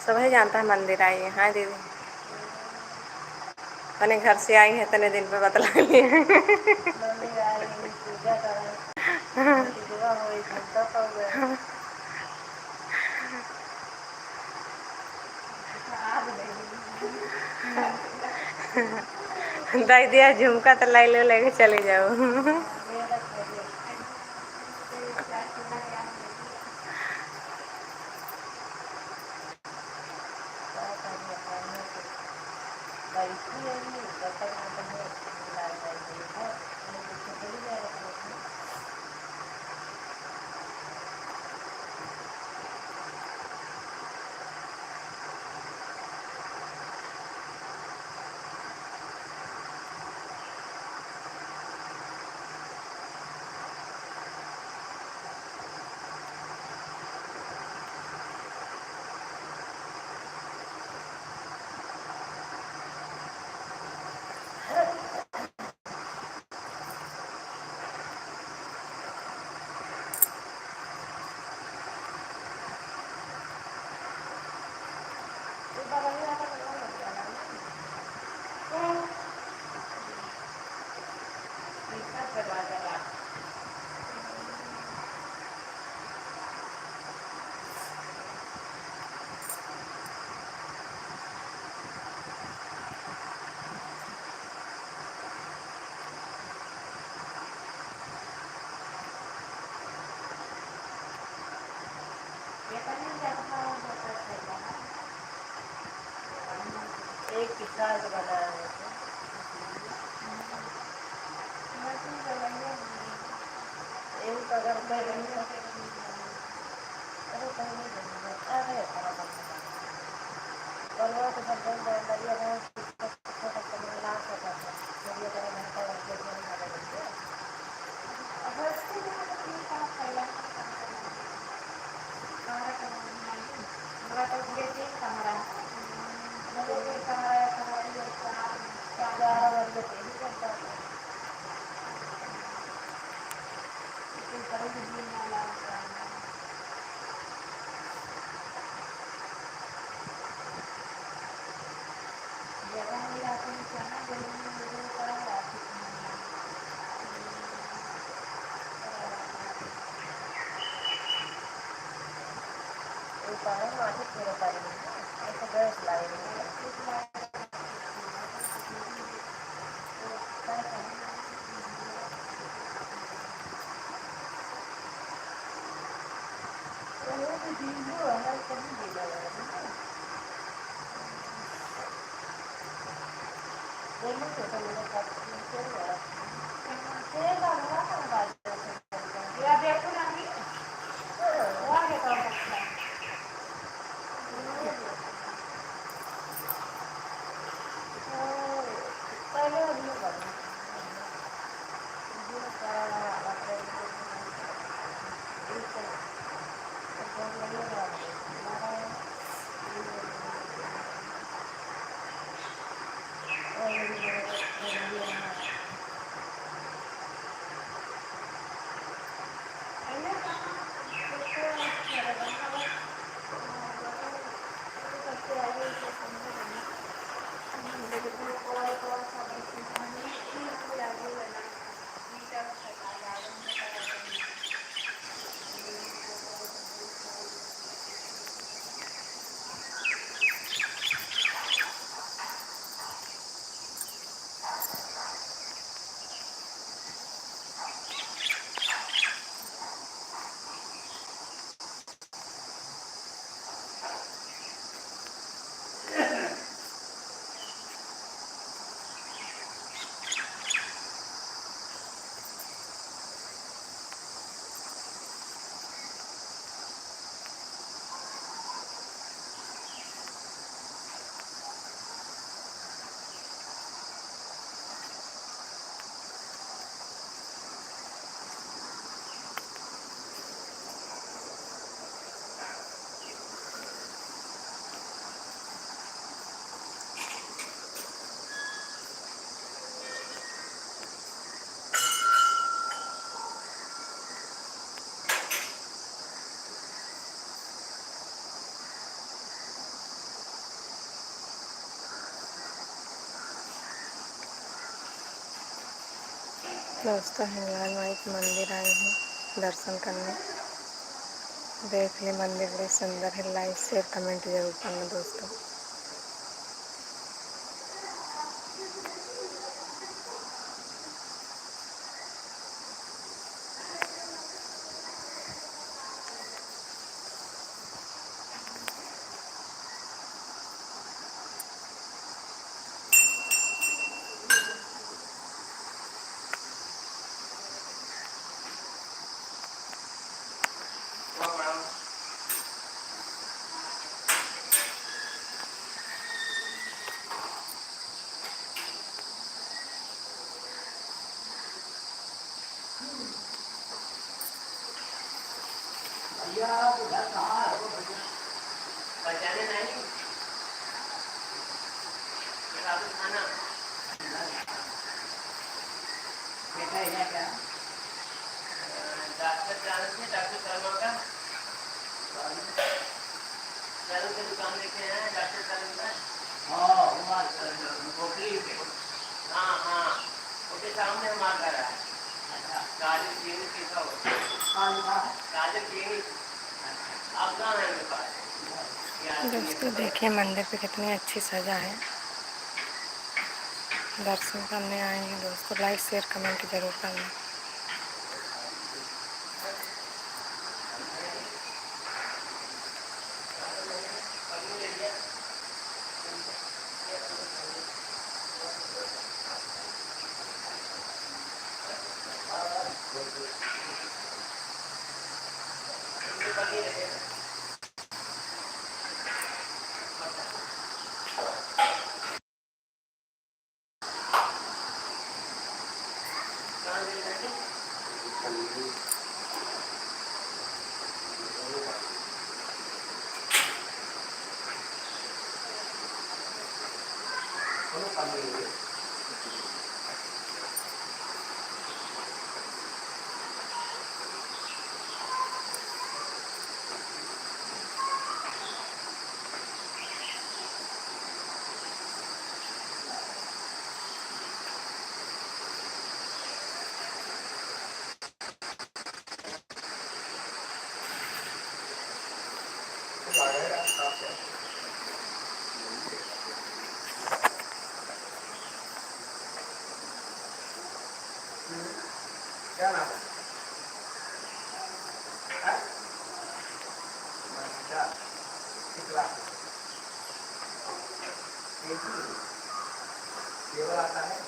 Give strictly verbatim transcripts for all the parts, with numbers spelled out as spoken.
सब है जानता है मंदिर आई है। हाँ दीदी, अपने घर से आई है, इतने दिन पे बतला लिए। मंदिर आई है, पूजा करे, पूजवा होई, झुमका पाउडर। दे दिया झुमका तो लाई लो, लेके चले जाओ। एक किसान के बनाया है। यही तो अगर कोई नहीं तो, अरे कोई नहीं बोलेगा। अरे थोड़ा बहुत बना। बनवा तो सब बन जाए, बढ़िया बहुत। दोस्तों, हिंगलाज माई के मंदिर आए हैं दर्शन करने। देख ले, मंदिर बड़ी सुंदर है। Like, share, comment जरूर करना दोस्तों। भैया, आप उधर कहाँ हो भैया? पहचाने नहीं? प्रसाद खाना। बेटा, इधर क्या? अ, डॉक्टर जानत है, डॉक्टर शर्मा का? कौन? कल के दुकान लेके आए हैं डॉक्टर साहब का। हाँ, हमारे वकील के। हाँ, हाँ, उसके सामने हमारा घर है। अच्छा। काजल क्लिनिक लिखा हुआ है। कौन सा? काजल क्लिनिक। आप कहाँ हैं उनके पास? दोस्तों, देखिए मंदिर पे कितनी अच्छी सजा है। दर्शन करने आए हैं दोस्तों, like, share, comment जरूर करना। क्या नाम है? हाँ? अच्छा, किस क्लास में? केजी? केवल आता है?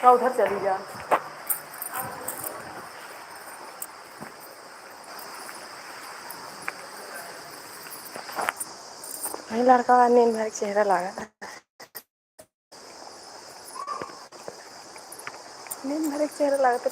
का उधर चली जा। वही लड़का नींद भर के चेहरा लागा। नींद भर के चेहरा लागत है,